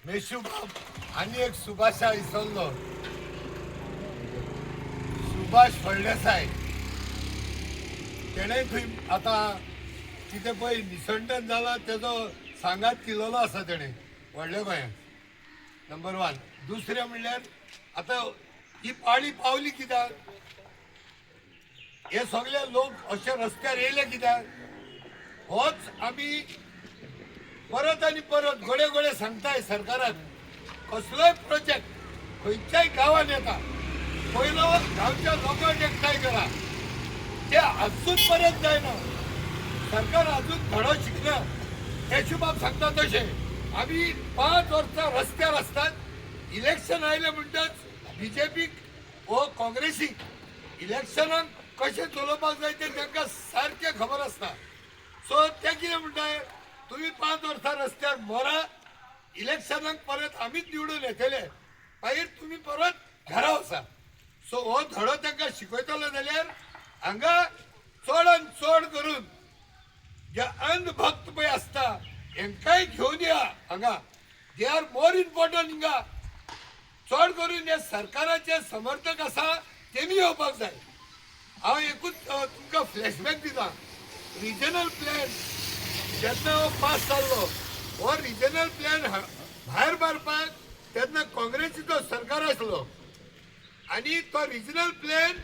मेशूबाब आनी एक सुभाषा इसरलो, सुभाष फळदेसाय. तेणें थंय आतां कितें पळय निसंटन जाला, तेजो सांगात केलेलो आसा तेणें व्हडल्या गोंयांत. Number one. दुसरें म्हणल्यार आतां ही पाळी पावली कित्याक? हे सगळे लोक अशे रस्त्यार येयले कित्याक? होच आमी परत आनी परत गोडे गोडे सांगताय सरकाराक, कसलोय प्रोजेक्ट खंयच्याय गांवान येता, पयलो गांवच्या लोकांक एकठांय करा. ते अजून परत जायना. सरकार अजून धडो शिकना. केशुबाब सांगता तशें आमी 5 वर्सां रस्त्यार आसतात. इलेक्शन आयलें म्हणटच बीजेपीक वो काँग्रेसीक इलेक्शनाक कशें चलोवपाक जाय तें तांकां सारकें खबर आसता. सो ते कितें म्हणटाय, तुमी 5 वर्सां रस्त्यार मरा, इलेक्शनाक परत आमीच निवडून येतले, मागीर तुमी परत घरा वचा. सो हो धडो तांकां शिकयतलो जाल्यार हांगा चडान चड करून जे अंधभक्त पळय आसता, हेंकांय घेवन या हांगा. They are more important. हिंगा चड करून जे सरकाराचे समर्थक आसा, तेमी येवपाक जाय. हांव एकूच तुमकां फ्लॅशबॅक दिता. रिजनल प्लॅन जेन्ना हो पास जाल्लो, हो रिजनल प्लॅन भायर मारपाक तेन्ना काँग्रेसीचो सरकार आसलो आनी तो रिजनल प्लॅन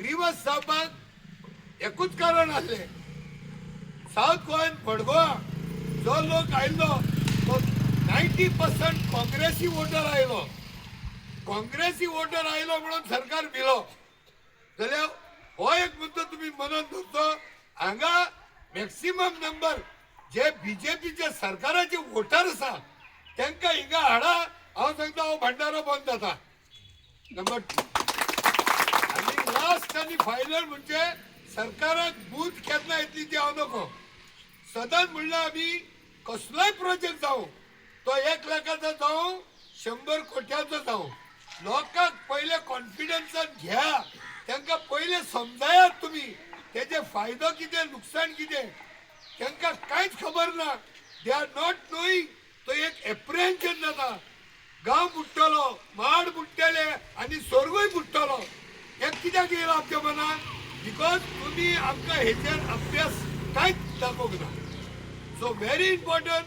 रिवर्स जावपाक एकूच कारण आसलें, सावथ गोंयान मडगांवा जो लोक आयिल्लो तो 90% काँग्रेसी वोटर आयलो. काँग्रेसी वोटर आयलो म्हणून सरकार भिलो. जाल्यार हो एक मुद्दो तुमी मनात धरचो. हांगा मॅक्सिमम नंबर जे बीजेपीचे सरकाराचे वोटर आसा, तांकां हिंगा हाडा. हांव सांगता, हो भंडारो बंद जाता. नंबर टू आनी लास्ट आनी फायनल म्हणजे सरकाराक बूद केन्ना येतली ती हांव नको. सदांच म्हणल्यार आमी कसलोय प्रोजेक्ट जावं, तो 1 लाखाचो जावं, 100 कोट्याचो जावं, लोकांक पयले कॉन्फिडन्सान घ्या. तांकां पयले समजायात तुमी तेजे फायदो कितें, लुकसाण कितें. तांकां कांयच खबर ना. They are not knowing. तो एक एप्रिहेन्शन जाता, गांव बुडटलो, माड बुडटले आनी स्वर्गूय बुडटलो. हें कित्याक येयलां आमच्या मनात? Because तुमी आमकां हेचेर अभ्यास कांयच दाखोवंक ना. सो व्हेरी इम्पॉर्टंट,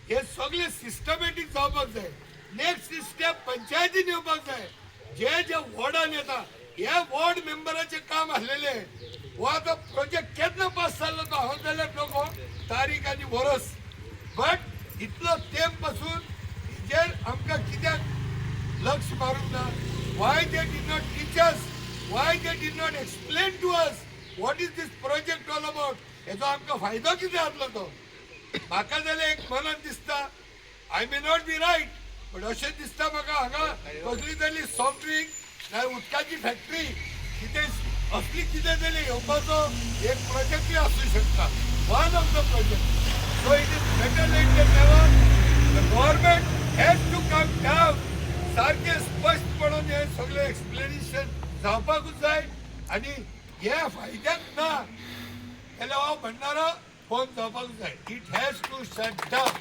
हे सगळे सिस्टमॅटीक जावपाक जाय. नेक्स्ट स्टेप पंचायतीन येवपाक जाय. जे जे वॉर्डान येता, हे वॉर्ड मेंबराचे काम आसलेले. हो आतां प्रोजेक्ट केन्ना पास जाल्लो तो हांव जाल्यार नको तारीख आनी वरस, बट इतलो तेंप पासून हेजेर आमकां कित्याक लक्ष मारूंक ना? Why they did not teach us? Why they did not explain to us what is this project all about? हेजो आमकां फायदो कितें जातलो तो? म्हाका जाल्यार एक मनान दिसता, I may not be right, but अशें दिसता म्हाका, हांगा कसली तरी सॉफ्ट ड्रिंक नाल्यार उदकाची फॅक्टरी कितें असली कितें तरी येवपाचो एक प्रोजेक्टूय आसूं शकता, one of the project. So it is better late than never. The government has to come down. सारकें स्पश्टपणान हें सगळें एक्सप्लेनेशन जावपाकूच जाय आनी हे फायद्याक ना जाल्यार हो भंडारो बंद जावपाक जाय. It has to shut down.